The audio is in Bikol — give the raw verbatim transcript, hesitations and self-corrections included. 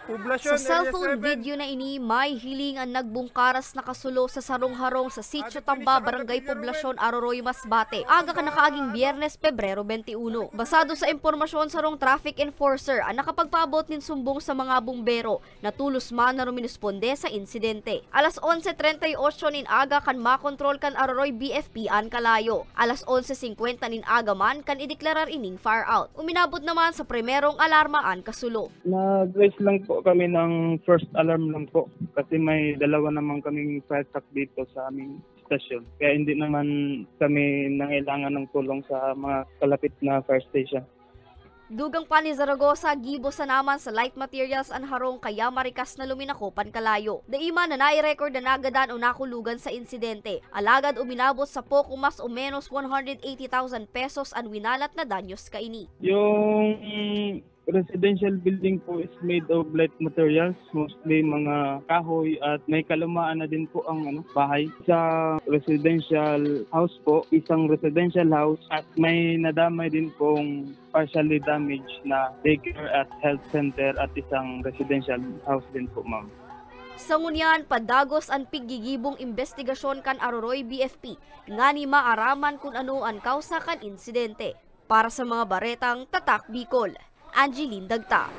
Poblacion, Sa cellphone video na ini, may hiling an nagbungkaras na kasulo sa sarong harong sa Sitio Tamba, Barangay Poblacion, Aroroy, Masbate, aga kan nakaaging Biyernes, Pebrero twenty-uno. Basado sa impormasyon, sarong traffic enforcer an nakapagpaabot nin sumbong sa mga bumbero na tolos man na ruminisponde sa insidente. Alas onse treinta y ocho nin aga kan makontrol kan Aroroy B F P an kalayo. Alas onse singkwenta nin aga man kan ideklarar ining fire out. Uminabot naman sa primerong alarma an kasulo. Nag-raise lang po kami ng first alarm lang po kasi may dalawa naman kaming fire truck dito sa aming stasyon. Kaya hindi naman kami nangailangan ng tulong sa mga kalapit na fire station. Dugang pa ni Zaragoza, gibo sana man sa light materials an harong kaya marikas na luminako pan kalayo. Dai man na nai-record na nagadan o nakulugan sa insidente. Alagad uminabot sa poko mas o menos one hundred eighty thousand pesos an winalat na danyos kaini. Yung residential building po is made of light materials, mostly mga kahoy, at may kalumaan na din po ang, ano, bahay. Sa residential house po, isang residential house, at may nadamay din pong partially damaged na daycare at health center at isang residential house din po, ma'am. Sa ngunyan, padagos an piggigibong imbestigasyon kan Aroroy B F P, ngani maaraman kun ano an kausa kan insidente. Para sa mga baretang Tatak Bicol, Angeline Dagta.